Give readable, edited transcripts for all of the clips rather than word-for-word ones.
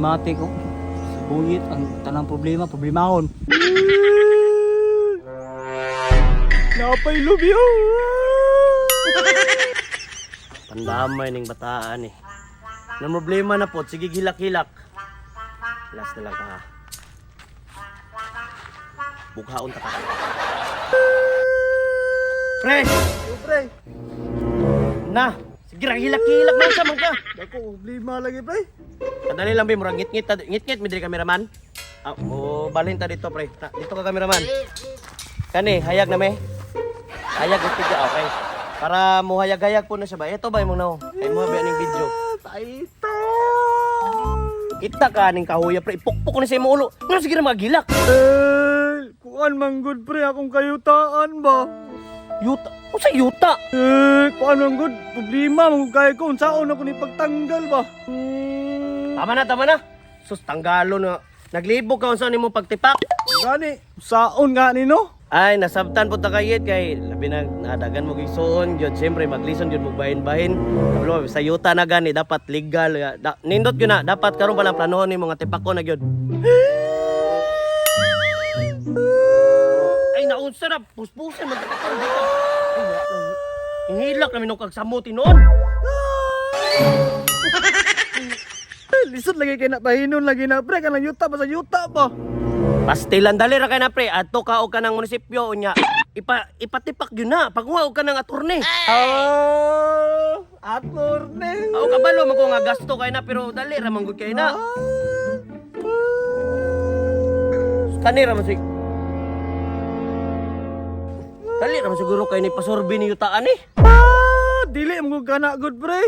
Problematic oh. Si Buyit ang tanang problema, problemahon. Napay lubi oh. Pandamay ning bataan eh. Nang problema na po, sige hilak-hilak. Last na lang ka ha. Bughaon ta ka. Pre! Pre, Na! Sige ra hilak-hilak na sa man ka. dako problema lagi pre. Kadali lang be, murag ngit-ngit ta, ngit-ngit mi diri kameraman. Ah, mo balhin ta dito pre. Ta, dito ka kameraman. Kani, hayag na me. Hayag og tiga, okay. Para mo hayag-hayag po na siya ba. Ito ba imong naong? Kay mo ba ning video? Taito. Kita ka ning kahuya pre, ipukpok ko ni sa imong ulo. Nga sige ra magilak. Eh, kuan man gud pre akong kayutaan ba? Yuta. Unsa yuta? Eh, kuan man gud problema man gud kay ko unsaon ako ni pagtanggal ba? Hmm, Tama na, tama na. Sus, tanggalo na. Naglibog ka unsa nimo pagtipak. Gani, saon nga ni no? Ay, nasabtan po ta kayit kay labi na nadagan mo gisuon gyud siyempre maglison gyud mo bahin-bahin. Kabalo sa yuta na gani dapat legal. Da, nindot gyud na dapat karon pa lang planohon ni mga tipako na gyud. Ay, naunsa na puspusan man ta karon dito. Ay, hinghilak na minong kag samot noon. Eh, lisod lagi kay na bahinon lagi na pre kanang yuta ba sa yuta ba? Pastilan dali ra kay na pre, adto ka og kanang munisipyo unya. Ipatipak gyud na pagkuha og kanang atorne. Ah, atorne. Aw kabalo man ko nga gasto kay na pero dali ra man gud kay na. Kani ra man si Dali ra man siguro kay ni pasorbi ni yutaan eh. Ah, dili mo gud kana good pre.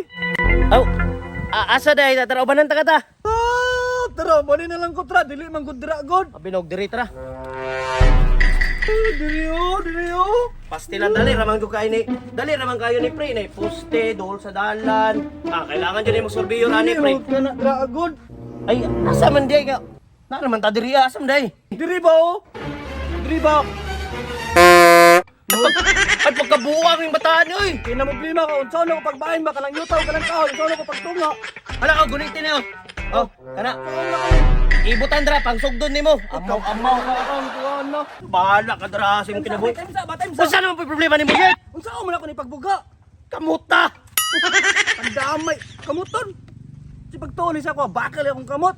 Aw asa dai tara ubanan ta ka ta. Ah, tara bali na lang ko tra dili man gud dira god. Abinog diri tara. Ah, diri oh, diri oh. Pastilan dali ra man gud kay ni. Dali ra man kayo ni pre ni poste dol sa dalan. Ah kailangan jud nimo surveyor ani Dili pre. man gud kana dira god. Ay asa man di ka? Na naman ta diri ah, asa man day? Diri ba oh? Diri ba? Ay pagkabuwang yung bataan oy. Kay na problema ka unsaon ako pagbahin ba kanang yuta o kanang kahoy unsaon ako pagtunga. Hala ka gunitin niyo. Oh, kana. Ibutan dra pangsugdon nimo. Amaw amaw Ka akong kuan na. Bahala ka dra sa imong kinabuhi. Time sa ba time sa. Unsa naman po problema nimo, Yet? Unsaon man ako ni pagbuga? Kamuta. Pandamay, kamuton. Si pagtuon ni sa ako, bakal akong kamot.